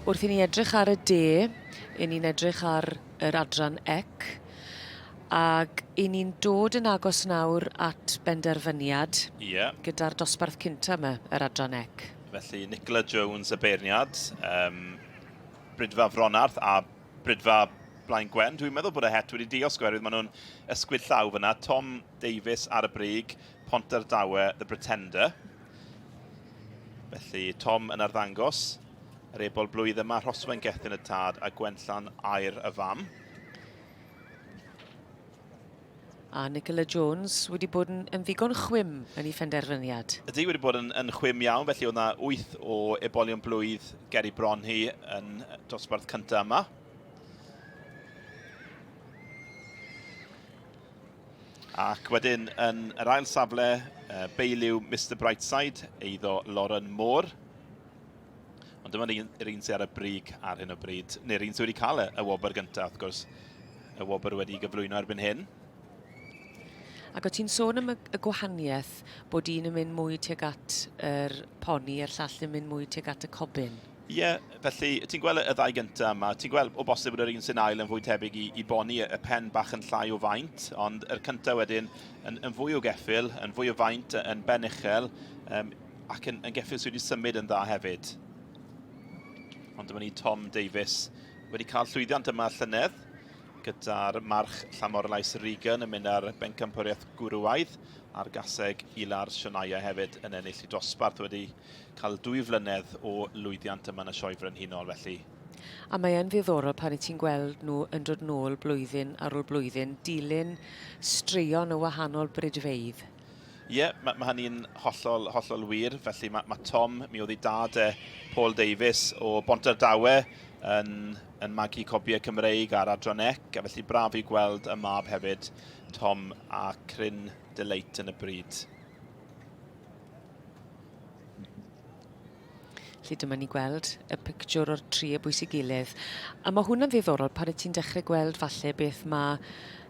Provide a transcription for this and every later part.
Wrth i ni edrych ar y de, i ni'n edrych ar yr adran ec, ag i ni'n dod yn agos nawr at benderfyniad Ie. gyda'r dosbarth cynta yma, yr adran ec. Felly Nicola Jones y beirniad, um, Brydfa Fronarth a Brydfa Blaen Gwen. Dwi'n meddwl bod y het wedi diosg oherwydd maen nhw'n ysgwyd llaw fyna. Tom Davies ar y brig, Pontardawe, The Pretender. Felly Tom yn arddangos yr ebol blwydd yma, Rhoswen Gethin y tad a Gwenllan Aur y fam. A Nicola Jones wedi bod yn, yn ddigon chwim yn ei phenderfyniad. Ydy, wedi bod yn, yn chwim iawn, felly oedd yna 8 o ebolion blwydd ger ei bron hi yn dosbarth cyntaf yma. Ac wedyn yn yr ail safle, uh, beiliw Mr Brightside, eiddo Lauren Moore. Ond dyma'r un, yr un sydd ar y brig ar hyn o bryd, neu'r un sydd wedi cael y, y wobr gyntaf, wrth gwrs, y wobr wedi gyflwyno erbyn hyn. Ac o ti'n sôn am y, y gwahaniaeth bod un yn mynd mwy tuag at yr poni a'r llall yn mynd mwy tuag at y cobyn. Ie, felly ti'n gweld y ddau gyntaf yma, ti'n gweld o bosib bod yr un sy'n ail yn fwy tebyg i, i boni, y pen bach yn llai o faint, ond yr cyntaf wedyn yn, yn fwy o geffyl, yn fwy o faint, yn ben uchel, um, ac yn, yn geffyl sydd wedi symud yn dda hefyd. Ond dyma ni Tom Davies wedi cael llwyddiant yma llynedd gyda'r march Llamorlais Regan yn mynd ar bencampwriaeth gwrywaidd a'r gaseg Ilar Shania hefyd yn ennill i dosbarth wedi cael dwy flynedd o lwyddiant yma yn y Sioe Frenhinol felly. A mae yn ddiddorol pan 'yt ti'n gweld nhw yn dod nôl blwyddyn ar ôl blwyddyn, dilyn straeon o wahanol bridfeydd. Ie, yeah, mae, mae hynny'n hollol, hollol wir. Felly mae, mae Tom, mi oedd ei dad e, Paul Davies o Bontardawe yn, yn magu cobiau Cymreig ar Adran Ec, a felly braf i gweld y mab hefyd, Tom, a cryn delight yn y bryd. Felly dyma ni gweld y pictiwr o'r tri o bwys ei gilydd. A mae hwnna'n ddiddorol pan wyt ti'n dechrau gweld falle beth mae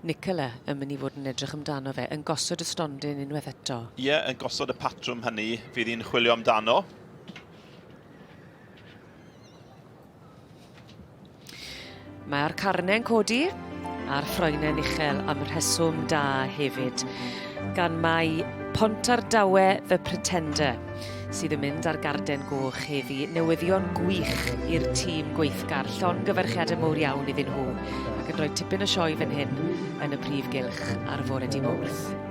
Nicola yn mynd i fod yn edrych amdano fe, yn gosod y stondin unwaith eto. Ie, yeah, yn gosod y patrwm hynny fydd hi'n chwilio amdano. Mae'r carnau'n codi a'r ffroenau'n uchel am rheswm da hefyd, gan mai Pontardawe The Pretender sydd yn mynd ar garden goch heddi. Newyddion gwych i'r tîm gweithgar, llongyfarchiadau mowr iawn iddyn nhw, ac yn rhoi tipyn o sioe fan hyn yn y prif gylch ar fore di Mawrth.